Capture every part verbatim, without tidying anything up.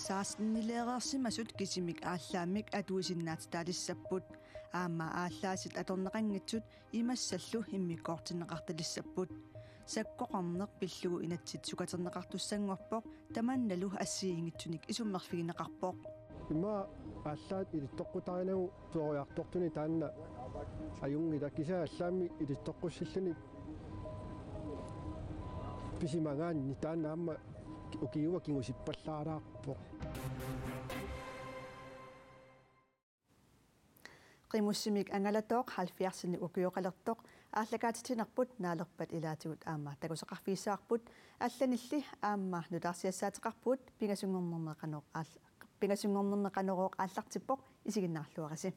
Sekstenileereersimasut kisimik aallaammik atuisinnaatitaalissapput. Aamma aallaasit atorneqanngitsut imassallu immikkoortinneqartalissapput. Sakkoqarneq pillugu inatsit sukaterneqartussanngorpoq, tamannalu assigiinngitsunik isummerfigineqarpoq. Ima aallaat ilittoqqutaanagu peroriartortuni taanna ajunngilaq, kisianni aallaammik ilittoqqussilluni pisimagaanni taanna aamma ukiua kingusippallaalaarpoq. Qimussimik angalatooq halvfjerdsinik ukioqalertoq aallakaatitsinerput naalerpat ilaatigut aamma takusaqarfigissavarput, allanilli aamma nutaarsiassaateqarpugut. Pingasunngornermi qanoq aall-, pingasunngornermi Qanorooq aallartippoq, isiginnaarluarisi.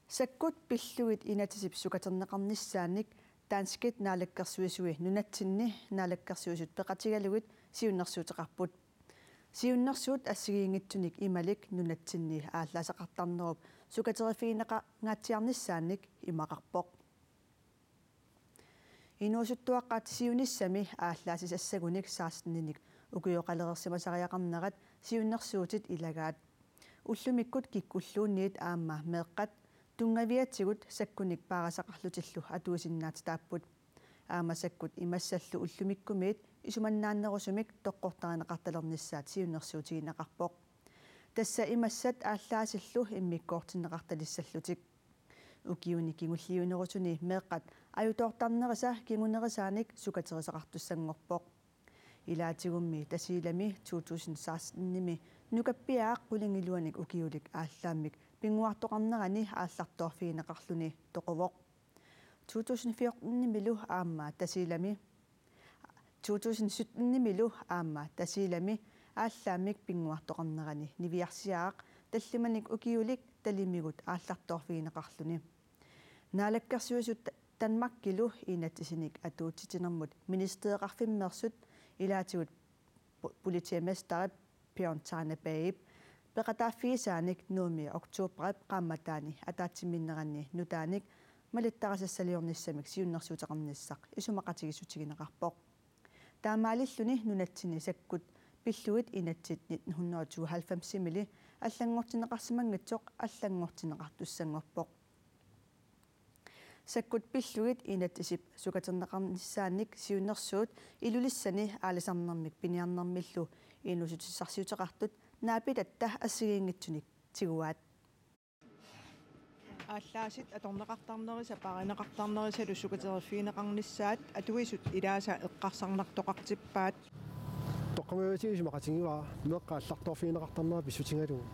Sakkut pillugit inatsisip sukaterneqarnissaannik danskit naalakkersuisui nunatsinni naalakkersuisut peqatigalugit siunnersuuteqarput. Siunnersuut assigiinngitsunik imalik nunatsinni aallaasaqartarnerup sukateriffigineqangaatsiarnissaannik imaqarpoq. Inuusuttuaqqat siunissami aallaasisassagunik seksteninik ukioqalereersimasariaqarnerat siunnersuutit ilagaat. Ullumikkut kikkulluunniit aamma meeqqat tunngaviatigut sakkunik paarisaqarlutillu atuisinnaatitaapput. Aamma sakkut imassallu ullumikkumiit isumannaannerusumik toqqortarineqartalernissaat siunnersuutigineqarpoq. Tassa imassat aallaasillu immikkoortinneqartalissallutik. Ukiuni kingulliunerusuni meeqqat ajutoortarnerisa kingunerisaanik sukaterisaqartussanngorpoq. Ilaatigummi Tasiilami to tusind sekstenimi nukappiaaq qulingiluanik ukiulik aallaammik pinnguartoqarnerani aallartoorfigineqarluni toquvoq. To tusind fjortenimilu aamma Tasiilami, to tusind syttenimilu aamma Tasiilami aallaammik pinnguartoqarnerani niviarsiaraq tallimanik ukiulik talimigut aallartoorfigineqarluni. Naalakkersuisut Danmarkilu inatsisinik atuutsitsinermut ministereqarfimmeersut ilaatigut pu-, politimesteri Bjørn Tejnebageip peqataaffigisaanik Nuummi oktoberip qaammataani ataatsimiinneranni nutaanik malittarisassaliornissamik siunnersuuteqarnissaq isumaqatigiissutigineqarpoq. Taamaalilluni nunatsinni sakkut pillugit inatsit nitten hundrede og tooghalvfemsimili allanngortinneqarsimanngitsoq allanngortinneqartussanngorpoq. Sakkut pillugit inatsisip sukaterneqarnissaannik siunnersuut Ilulissani aalisarnermik piniarnermillu inuussutissarsiuteqartut naapitatta assigiinngitsunik tiguaat. Aallaasit atorneqartarnerisa paarineqartarnerisalu sukateriffigineqarnissaat atuisut ilaasa eqqarsarnartoqartippaat. Toqqammaviatigisumik qatigiva meeqqat aallartoorfigineqartarnerat pissutigalugu.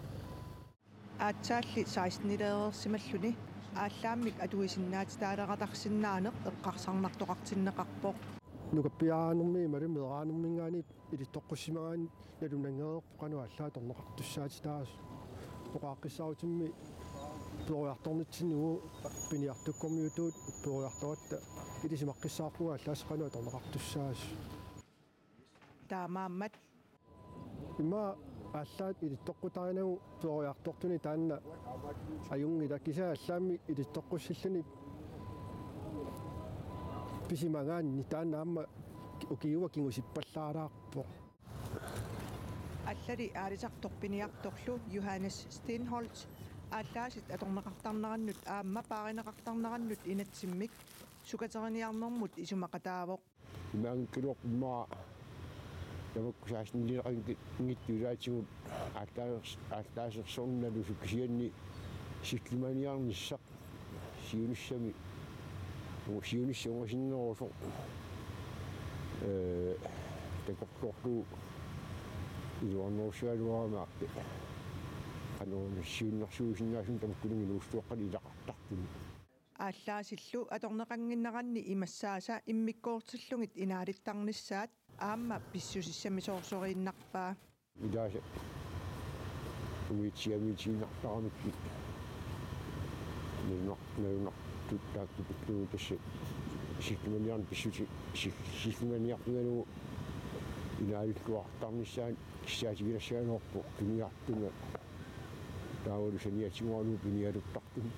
Aatsaalli sekstenileereersimalluni aallaammik atuisinnaatitaaleratarsinnaaneq eqqarsarnartoqartinneqarpoq. Nukappiaraanermi imaluunniit meeraanerminngaanniit ilittoqqussimagaanni nalunngereerpoq qanoq aallaat atorneqartussaatitaasoq. Oqaaqqissaarutimmi peroriartornitsinni uagut piniartukkormiutut peroriartoratta ilisimaqqissaarpugut aallaaseq qanoq atorneqartussaasoq. Taamaammat ima aallaat ilittoqqutaanagu peroriartortuni taanna ajunngilaq, kisianni aallaammik ilittoqqussilluni pisimagaanni taanna aamma ukiua kingusippallaalaarpoq. Allali aalisartoq piniartorlu Johannes Steenholdt aallaasit atorneqartarnerannut aamma paarineqartarnerannut inatsimmik sukateriniarnermut isumaqataavoq. Imaanngikkaluarpoq immaqa tamakku sekstenileeqanngitsut ilaatigut aallaasers-, aallaasersornalusut kisianni sillimaniarnissaq siunissami, u-, siunissaq ungasinnerusoq, ee, takorloorlugu iluarnerussagaluarama aamma qanoq siunnersuusinnaasunik tamakkununnga inuusuttuaqqani ilaqartartuni. Aallaasillu atorneqannginneranni imassaasa immikkoortillugit inaalittarnissaat aamma pissusissamisoorsuinnarpaa. Ilaasa umiatsiamiitigiinnartaramikkit nalunar-, nalunartut taakku pillugu tassa sillimaniarneq pissuti-, sil-, sillimaniarpigalugu inaalilluartarnissaanut kissaatigilassagaluarpoq piniartunga taavalu saniatigooralugu piniaruttartunga.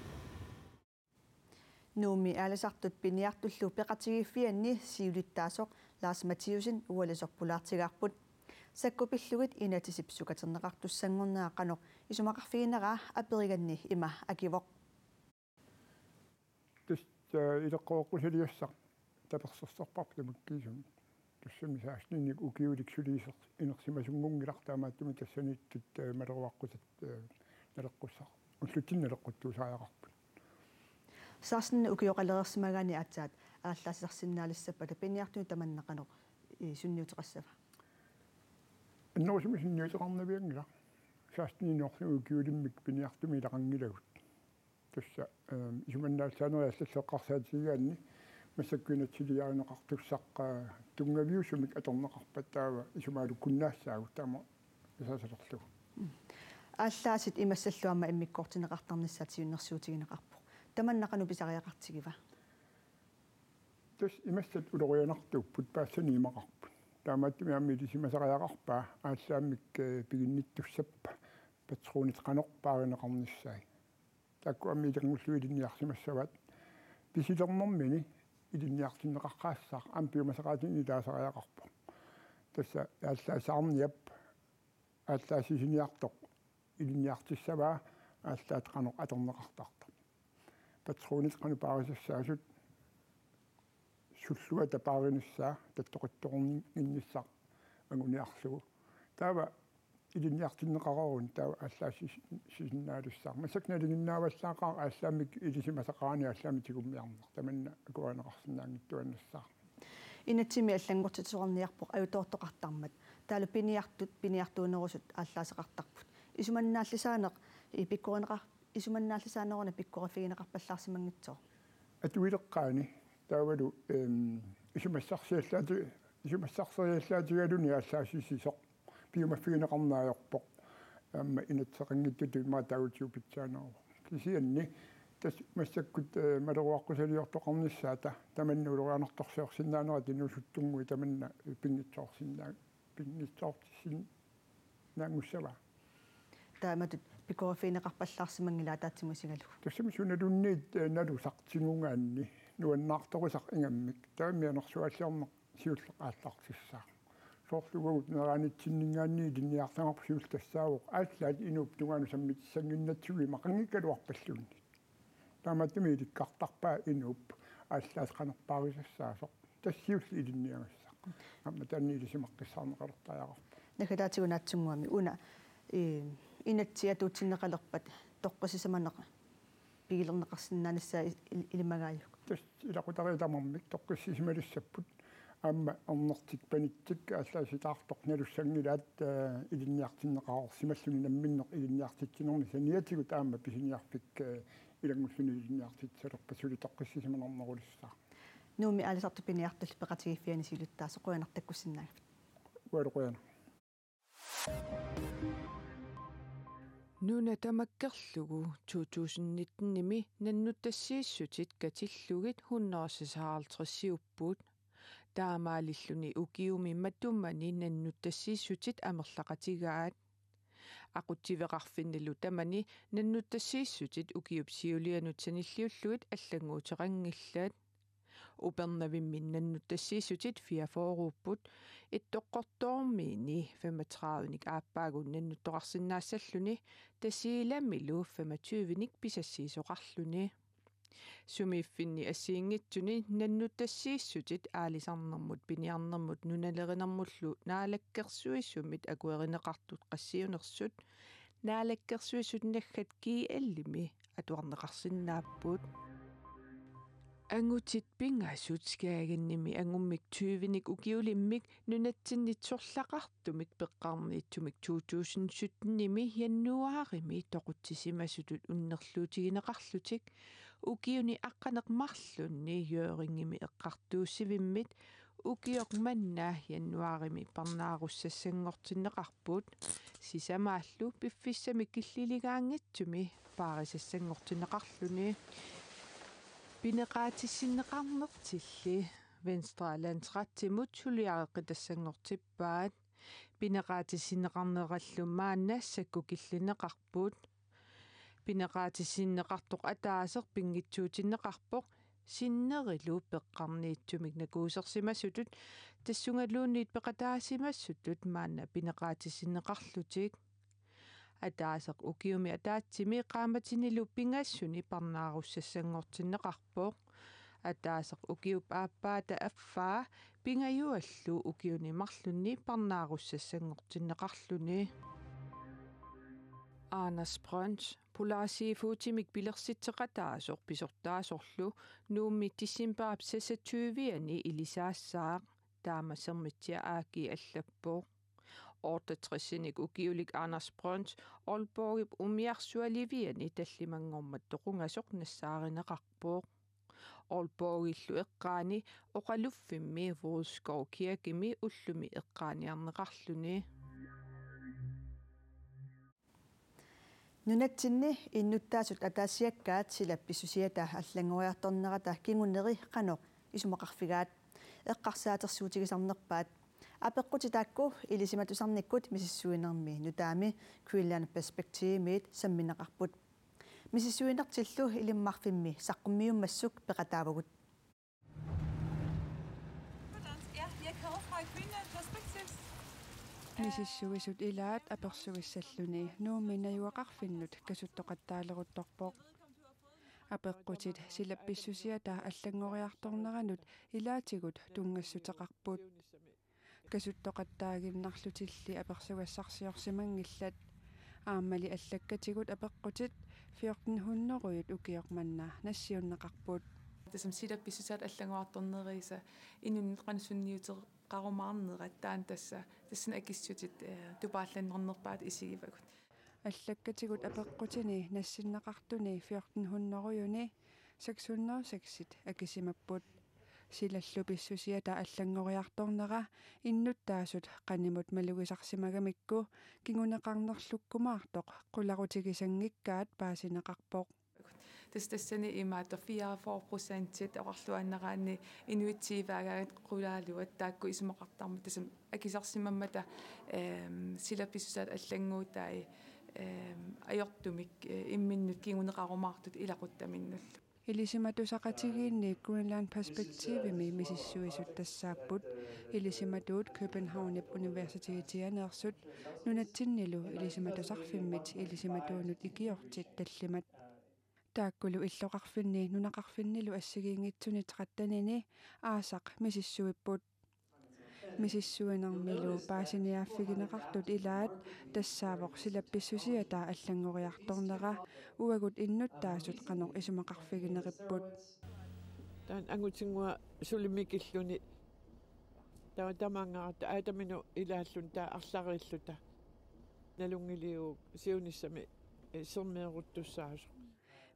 Nuummi aalisartut piniartullu peqatigiiffianni siulittaasoq Lars Mathiussen ualisoq pulaartigaarput. Sakkupillugit inatsisip sukaterneqartussanngornera qanoq isumaqarfigineraa aperiganni ima akivoq: Tassa ileqqoreqqusalersuaq tapersersorparput tamakkiisumik. Tassami seksteninik ukiulik suli iser-, inersimasunngunngilaq, taamaattumik tassaniittut, eh, maleruaqqusat, eh, naleqqussaq-, ullutsinni naleqquttuusariaqarput. Seksten ukioqalereersimagaanni aatsaat aallaasisarsinnaalissappata piniartunit tamanna qanoq, eh, sunniuteqassava? Annerusumik sunniuteqarnavianngilaq. Seksteninik ukiulimmik piniartumik ilaqanngilagut. Tassa, ehm, isumannaallisaanerit allallu eqqarsaatigigaanni massakkut inatsisiliarineqartussaq, eh, tunngaviusumik atorneqarpat taava isumaalukkunnaassaagut taama pisasalerlugu. Aallaasit imassallu aamma immikkoortinneqartarnissaat siunnersuutigineqarpoq. Tamanna qanoq pisariaqartigiva? Tassa imassat ulorianartuupput, paasisani imaqarput. Taamaattumik aamma ilisimasariaqarpaa aallaammik, eh, piginnittussappat patronit qanoq paarineqarnissaat. Taakku aamma ilanngullugit ilinniarsimassavaat. Pisilernermini ilinniartinneqaqqaassaaq aamma piumasaqaatini ilaasariaqarpoq. Tassa aallaasisarniap aallaassisiniartoq ilinniartissavaa aallaat qanoq atorneqartartoq. Patronit qanoq paarisassaasut, sulluata paarinissaa tattoqittoqarninnissaq anguniarlugu. Taava ilinniartinneqareeruni taava aallaassisinnaalussaaq. Massakkut nalinginnaavallaaqaaq aallaammik ilisimasaqarani aallaammik tigummiarneq. Tamanna akuerineqarsinnaanngittuaannassaaq. Inatsimi allanngortitsisoqarniarpoq ajutoortoqartarmat. Taavalu piniartut, piniartuunerusut aallaaseqartarput. Isumannaallisaaneq, i, pikkorineqar-, isumannaallisaaneruna pikkoriffigineqarpallaarsimanngitsoq. Atuileqqaani taavalu, ehm, isumassarsiallaati-, isumassarseriallaatigaluni aallaassisisoq piumaffigineqarneq ajorpoq. Aamma inatsiseqanngitsutut imaattoq taagutsigu pitsaaneruvoq. Kisianni tassa massakkut, eh, maleruaqqusaliortoqarnissaata tamanna ulorianartorsiorsinnaanerat inuusuttunnguit tamanna pinngitsoorsinnaa-, pinngitsoortissinnaanngussavaa. Taamatut pikkoriffigineqarpallaarsimanngilaq ataatsimut isigalugu. Tassami sunaluunniit, eh, nalusaq tigugaanni nuannaartorisaq ingammik. Taava mianersuaalliorneq siulleq aallartissaaq. Soorlu uagut meeraanitsinninngaanniit ilinniartagarput siulleq tassaavoq aallaat inuup tungaanut sammitissannginnatsigu imaqanngikkaluarpalluunniit. Taamaattumik ilikkartarpaa inuup aallaat qanoq paarisassaasoq. Tassa siulleq ilinniagassaq. Aamma taanna ilisimaqqissaarneqalertariaqarpoq. Naggataatigut naatsunnguamik una, eh, inatsit atuutsinneqalerpat toqqissisimaneq pigilerneqarsinnaanissaa il-, il-, ilimagaajuk? Tassa ilaqutariit tamarmik toqqissisimalissapput. Aamma ernertik panitsik aallaassitaartoq nalussanngilaat, eh, ilinniartinneqareersimalluni namminneq ilinniartitsinermi saniatigut aamma pisiniarfik, eh, ilanngulluni ilinniartitsisalerpat suli toqqissisimanarnerulissaaq. Nuummi aalisartut piniartullu peqatigiiffianni siulittaasoq, qujanaq takkussinnaagavit. Ualu qujanaq. Nuna tamakkerlugu to tusind nitten-imi nannuttassiissutit katillugit hundrede seksoghalvtreds-iupput. Taamaalilluni ukiumi matumani nannuttassiissutit amerlaqatigaat. Aqutsiveqarfinnilu tamani nannuttassiissutit ukiup siulianut sanilliullugit allannguuteqanngillat. Upernavimmi nannuttassiissutit fireogfyrre-upput, Ittoqqortoormiini femogtredive-nik aappaagu nannuttoqarsinnaassalluni, Tasiilamilu femogtyve-nik pisassiisoqarluni. Sumiiffinni assigiinngitsuni nannuttassiissutit aalisarnermut, piniarnermut, nunalerinermullu Naalakkersuisumit akuerineqartut qassiunersut Naalakkersuisut naggat G L-imi atuarneqarsinnaapput. Angutit pingasut Skagenimi angummik tyvenik ukiulimmik nunatsinnit sorlaqartumik peqqarniitsumik to tusind sytten-imi januaarimi toqutsisimasutut unnerluutigineqarlutik ukiuni aqqaneq-marlunni Hjørringimi eqqartuussivimmit ukioq manna januaarimi parnaarussassanngortinneqarput, sisamaallu piffissami killiligaanngitsumi paarisassanngortinneqarluni. Pineqaatissinneqarnertilli Vestre Landsretimut suliareqqitassanngortippaat. Pineqaatissinneqarnerallu maanna sakkukillineqarput. Pineqaatissinneqartoq ataaseq pinngitsuutinneqarpoq sinnerilu peqqarniitsumik nakuusersimasutut tassungaluunniit peqataasimasutut maanna pineqaatissinneqarlutik. Ataaseq ukiumi ataatsimi qaammatinilu pingasuni parnaarussassanngortinneqarpoq. Ataaseq ukiup aappaata affaa pingajuallu ukiuni marlunni parnaarussassanngortinneqarluni. Anders Brøns, Polar Seafoodimik pilersitseqataasoq pisortaasorlu, Nuummi decembarip seksogtyve-ani ilisaassaaq, taama Sermitsiaq A/S allappoq. Otteogtres-inik ukiulik Anders Brøns Aalborgip umiarsualiviani tallimanngormat toqungasoq nassaarineqarpoq. Aalborgillu eqqaani oqaluffimmi Vodskov Kirkemi ullumi eqqaaniarneqarluni. Nunatsinni innuttaasut ataasiakkaat silap pissusiata allanngoriartornerata kinguneri qanoq isumaqarfigaat eqqarsaatersuutigisarnerpaat. Apeqqutit taakku ilisimatusarnikkut misissuinermi nutaami Greenland Perspektivimiit sammineqarput. Misissuinertillu Ilimmarfimmi saqqummiummassuk peqataavagut. På dansk, ja. Jeg kommer fra Greenland Perspectives. Misissuisut ilaat apersuissalluni Nuummi najugaqarfinnut kasuttoqattaaleruttorpoq. Apeqqutit silap pissusiata allanngoriartorneranut ilaatigut tunngassuteqarput. Kasuttoqattaaginnarlutilli apersugassarsiorsimanngillat. Aammali allakkatigut apeqqutit fjorten hundrede ukioq manna nassiunneqarput. Tassami silap pissusiata allanngoriartornerisa inunnut qanoq sunniuteqarumaarnerat taanna tassa, tassani akissutit, eh, tupaallannernerpaat isigivagut. Allakkatigut apeqqutini nassinneqartuni fjorten hundrede-ni seks hundrede seksit akisimapput. Silallu pissusiata allanngoriartornera innuttaasut qanimut malugisarsimagamikku kinguneqarnerlukkumaartoq qularutigisanngikkaat paasineqarpoq. Tassa tassani imaattoq fireogfyrre procentit oqarluaannaraanni inuit tyvegaangat qulaaluat taakku isumaqartarmata tassami akisarsimammata, ehm, silap pissusiata allannguutai, ehm, ajortumik, eh, imminnut kinguneqarumaartut ilaquttaminnullu. Ilisimatusaqatigiinni Greenland Perspektivimi misissuisut tassaapput ilisimatuut Københavnip Universitetianeersut nunatsinnilu ilisimatusarfimmit ilisimatuunut ikiortit tallimat. Taakkulu illoqarfinni nunaqarfinnilu assigiinngitsuni tretten-ini aasaq misissuipput. Misissuinermilu paasiniaaffigineqartut ilaat tassaavoq silap pissusiata allanngoriartornera, uagut innuttaasut qanoq isumaqarfigineripput. Taanna angutinnguaq suli mikilluni. Taava tamaangaratta aataminut ilaalluni taava arlariilluta. Nalunngiliuk siunissami, eh, sermeeruttussaasoq.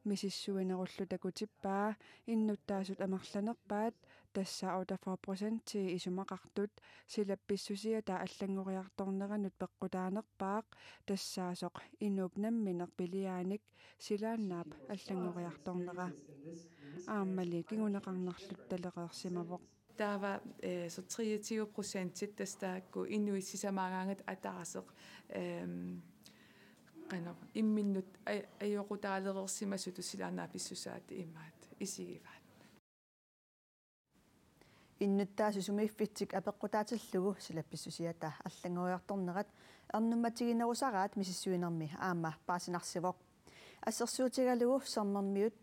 Misissuinerullu takutippaa innuttaasut amerlanerpaat, tassa otteogfyrre procenti isumaqartut silap pissusiata allanngoriartorneranut peqqutaanerpaaq, tassaasoq inuup nammineq piliaanik silaannaap allanngoriartornera. Aammali kinguneqarnerluttalereersimavoq. Taava, eh, så treogtyve procentit tassa taakku inuit sisamaagaangat ataaseq, ehm, qanoq imminnut aj-, ajoqutaalereersimasutut silaannaap pissusaata imaat isigivaat. Innuttaasut sumiiffitsik apeqqutaatillugu silap pissusiata allanngoriartornerat ernummatiginerusaraat misissuinermi aamma paasinarsivoq. Assersuutigalugu sermermiut,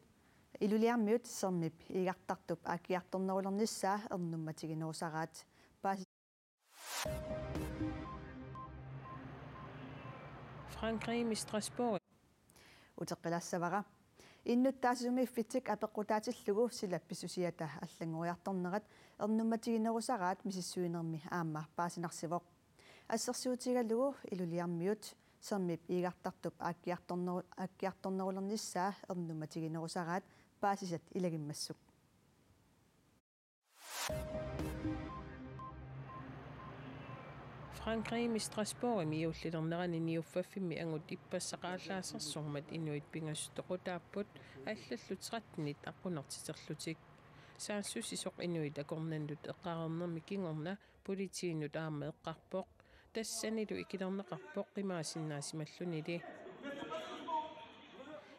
iluliarmiut sermip iigartartup aakkiartornerulernissaa ernummatiginerusaraat. Paasi- Frankrigimi Strasbourg. Uteqqilaassavara. Innuttaasut sumiiffitsik apeqqutaatillugu silap pissusiata allanngoriartornerat ernummatiginerusaraat misissuinermi aamma paasinarsivoq. Assersuutigalugu iluliarmiut sermip iigartartup aakkiartorneru-, aakkiartornerulernissaa ernummatiginerusaraat paasisat ilagimmassuk. Frankrigimi Strasbourgimi juullilernerani niuffaffimmi angut ippassaq aallaasersormat inuit pingasut toqutaapput, allallu trettenit aqqunartiterlutik. Saassussisoq inuit akornannut eqqareernermi kingorna politiinut aamma eqqarpoq. Tassanilu ikilerneqarpoq qimaasinnaasimallunili.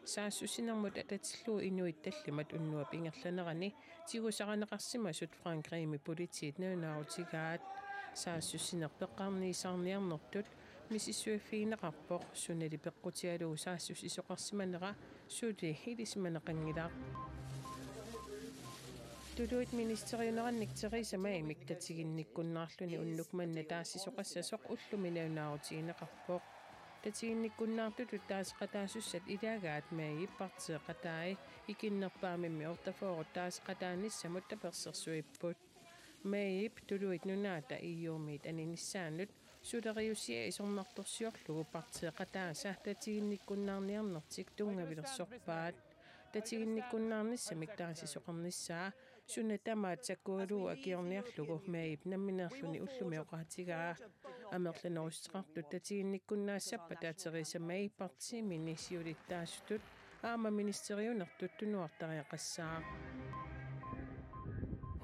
Saassussinermut atatillugu inuit tallimat unnuap ingerlanerani tigusarineqarsimasut Frankrigimi politiit nalunaarutigaat. Saassussineq peqqarniisaarniarnertut misissuiffigineqarpoq, sunali peqqutigalugu saassussisoqarsimanera suli ilisimaneqanngilaq. Tuluit ministeriunerannik Theresa Maymik tatiginnikkunnaarluni unnuk manna taasisoqassasoq ullumi nalunaarutigineqarpoq. Tatiginnikkunnaartutut taaseqataasussat ilaagaat Mayip partiiqatai ikinnerpaamimmi otteogfyrre taaseqataanissamut tapersersuipput. Mayip Tuluit Nunaata E U-miit aninissaanut suleriusia isornartorsiorlugu partiiqataasa tatiginnikkunnaarniarnertik tunngavilersorpaat. Tatiginnikkunnaarnissamik taasisoqarnissaa suna tamaat sakkugalugu akiorniarlugu Mayip nammineerluni ullumi oqaatigaa. Amerlanerussuteqartut tatiginnikkunnaassappata Theresa May partiimini siulittaasutut aamma ministeriunertut tunuartariaqassaaq.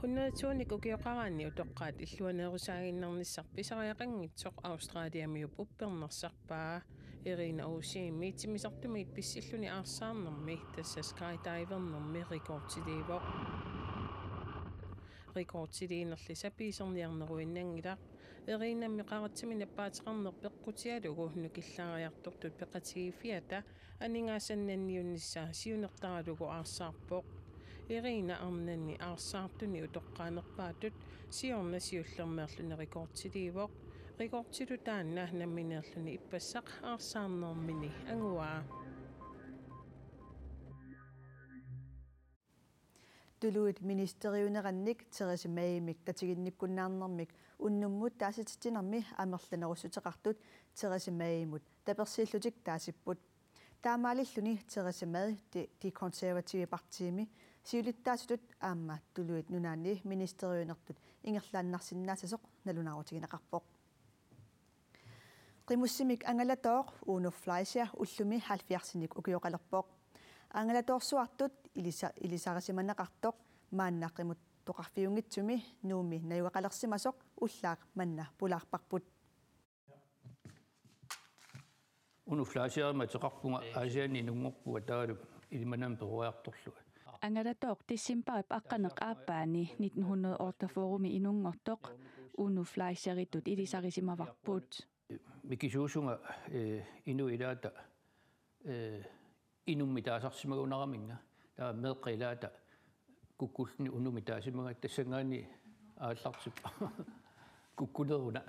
Hundrede to-nik ukioqaraanni utoqqaat illuaneerusaaginnarnissaq pisariaqanngitsoq Australiamiup uppernarsarpaa. Irina Uusimi timmisartumiit pissilluni aarsaarnermi, tassa skydivernermi, rekordiliivoq. Rekordiliinerli sapiiserniarneruinnanngilaq. Irinami qaratsamik nappaateqarneq peqqutigalugu nukillaariartortut peqatigiiffiata aningaasanniunnissaa siunertaralugu aarsaarpoq. Irina arnani aarsaartuni utoqqaanerpaatut siorna siullermeerluni rekordiliivoq. Rekordilu taanna nammineerluni ippassaq aarsaarnermini anguaa. Tuluit ministeriunerannik Theresa Maymik tatiginnikkunnaarnermik unnummut taasititsinermi amerlanerussuteqartut Theresa Maymut tapersiillutik taasipput. Taamaalilluni Theresa May De, De Konservative Partiimi siulittaasutut aamma Tuluit Nunaanni ministeriunertut ingerlaannarsinnaassasoq nalunaarutigineqarpoq. Qimussimik angalatooq Uno Fleischer ullumi halvfjerdsinik ukioqalerpoq. Angalatoorsuartut ilisa-, ilisarisimaneqartoq maanna qimuttoqarfiunngitsumi Nuummi najugaqalersimasoq ullaaq manna pulaarparput. Uno Fleischerimik ateqarpunga, Aasianni inunngorpunga taavalu Ilimanarmi peroriartorlunga. Angalatooq decembarip aqqaneq aappaani nitten hundrede otteogfyrre-mi inunngortoq Uno Fleischeritut ilisarisimavarput. Mikisuusunga, eh, inuit ilaata, eh, inummi taasarsimagunaraminnga. Taava meeqqat ilaata kukkullutik unumik taasimagaat, tassanngaanniit aallartippoq kukkuneruna.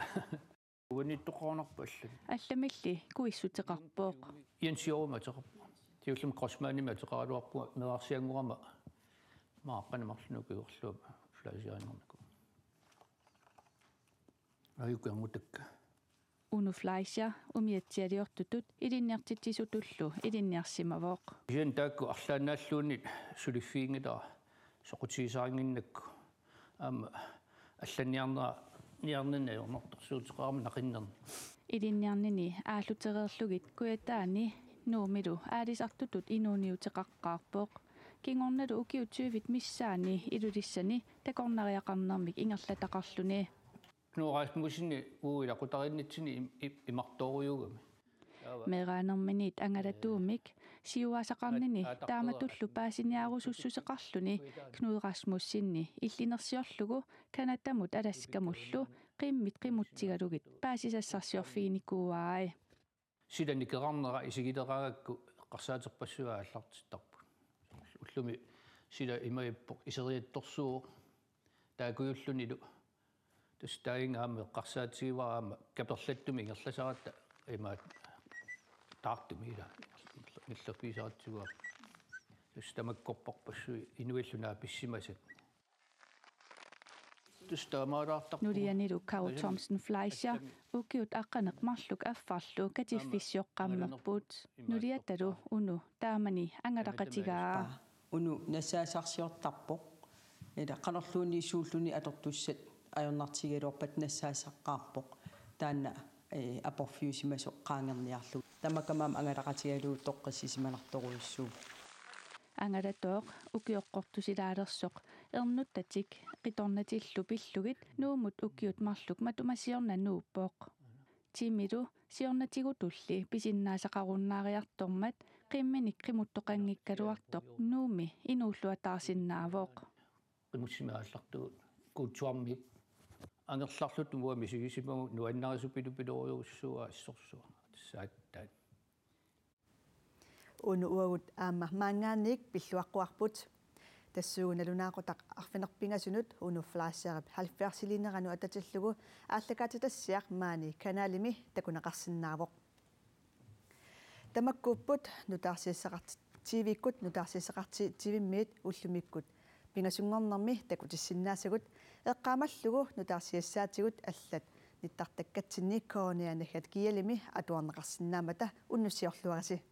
Uanittoqarnarpa allamik? Allamilli kuissuteqarpoq. Jens Jorum ateqarpoq. Siullermik Kreutzmannimik ateqaraluarpunga meerarsianngorama maaqqanik marlunnik ukioqarlunga Fleischerinnarnikuuvoq. Ajuku angutakka. Uno Fleischer umiatsialiortutut ilinniartitsisutullu ilinniarsimavoq. Kisianni taakku arlaannaalluunniit suliffiginngilara soqutigisarinnginnakku. Aamma allanniarnera, niarninni ajornartorsiuteqarami naqinnerni. Ilinniarnini aallutereerlugit Kujataani Nuummilu aalisartutut inuuniuteqaqqaarpoq. Kingornalu ukiut tyvit missaanni Ilulissani takornariaqarnermik ingerlataqarluni. Knud Rasmussenip uagut ilaqutariinnitsinni im-, im-, imartoorujuugami. Meeraanerminiit angalatuumik siuaasaqarnini taamatullu paasiniaarusussuseqarluni Knud Rasmussenip illinersiorlugu Canadamut Alaskamullu qimmit qimutsigalugit paasisassarsiorfiginikuuai. Sila nikerarnera isigileraangakku eqqarsaaterpassuit aallartittarput. Ullumi sila imajappoq iseriattorsuuvoq. Taakujullunilu. Tassa taanna aamma eqqarsaatigivara aamma kaperlattumik ingerlasaratta imaat taartumik ila ingerlapigisaratsigu. Tassa tamakkorparpassuit inuillu naapissimasat. Tassa taamaalaartarpugut. Nulianilu Karo Thomsen Fleischer ukiut aqqaneq marluk affarlu katiffissioqqammerput. Nuliatalu Uno taamani angalaqatigaa. Uno nassaasarsiortarpoq. Ila qanorluunniit suulluunniit atortussat ajornartigigaluarpata nassaasaqqaarpoq. Taanna, eh, aporfiusimasoq qaangerniarlugu. Tamakkamami angalaqatigalugu toqqissisimanartorujussuuvoq. Angalatooq ukioqqortusilaalersoq ernuttatik qitornatillu pillugit Nuummut ukiut marluk matuma siorna nuuppoq. Timilu siornatigutulli pisinnaasaqarunnaariartormat Qimminik qimuttoqanngikkaluartoq Nuummi inuulluataarsinnaavoq. Qimussimik aallartugut kuutsuarmiit angerlarluta uanga misigisimavugut nuannarisupilupiloorujussuuara assorsuaq. Tassa aatsaat. Uno uagut aamma maanngaanniit pilluaqquarput. Tassuuna nalunaaqutaq arfineq-pingasunut Uno Fleischerip halvfjerdsiliineranut atatillugu aallakaatitassiaq maani kanalimi takuneqarsinnaavoq. Tamakkuupput nutaarsiassaqarti-, T V-kkut nutaarsiassaqarti-, T V-miit ullumikkut pingasunngornermi takutissinnaasagut, eqqaamallugu nutaarsiassaatigut allat nittartakkatsinni K N R naggat G L-imi atuarneqarsinnaammata unnussiorluarisi.